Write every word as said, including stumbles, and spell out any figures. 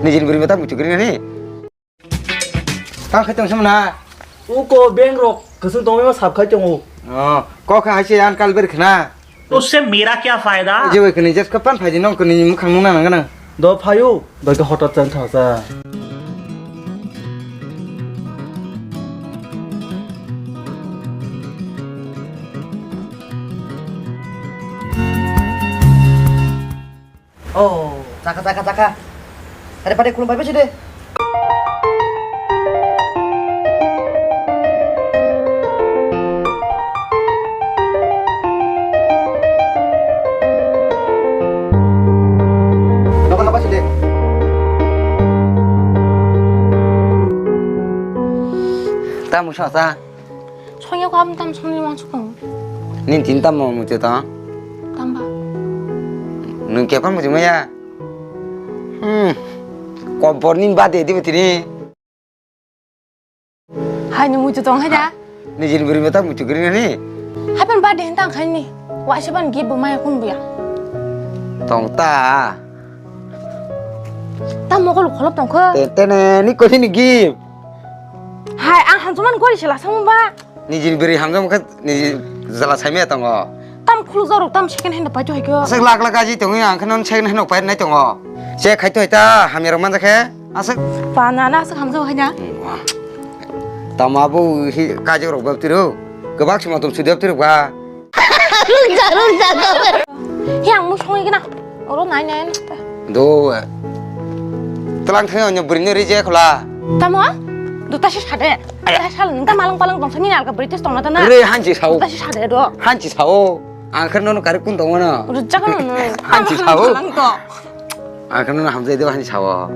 Nijini bwrwi mata muitu kwrwi nani. Tang khai tong samna. Uko bank rok kwswng tongwi ma sap khai tongo. Oh, kok hai se an kal ber khna. उससे मेरा क्या फायदा? Je bai kani jas ka pan phaji nong kani mukhang nung nang nang. Do phayu, do ke hotot chan thasa. Oh, chakha, chakha, chakha. Are pade khulum bai besi de. Nogo haba si de. Tamo sa sa. Songya ko aboni tam songni wansuk tong. Nin tin tam mo mucho ta. Tamba. Nung kepan mucho maya. Hmm. Kobor nin bade di betini. Hai ni mucho tong hai da. Ni jin beri mata mucho geri ni. Hapan bade hentang khai ni. Wa se ban gift bo maya kun buya. Tong ta. Tam mo ko lu kholop tong kho. Te tene ni ko ni gift. Hai, ang hamjaman gori se lasamo ba. Nijini bwrwi hamjak khe niji jala saimaya tongo. Tam khuluk jorok tam second hand pai to hai kho. Aswk lak lak aji tongwi ang khe non second hand pai nai tongo. Che khai to hai ta hamya rok manja khe aswk. Pa na na aswk hamjak hai na. Tama bo hi kajak rok bab tiro. Kwbak sima tom sudi bab tiro ba. He ang mui songwi gana. Oro nai nai nai. Do. Tlang thang onyo bwrwi no rije khola. Tamo? Do ta se sade. Aya. Ta sal nung ta malang palang tong sani alka bwrwi tes tong na ta na. Re hanchi sao. Do ta se sade do. Hanchi sao. Ang khe nono kari kun tong mano. Rujak no no. Hanchi sao. Ang khe nono hamjai do hanchi sao.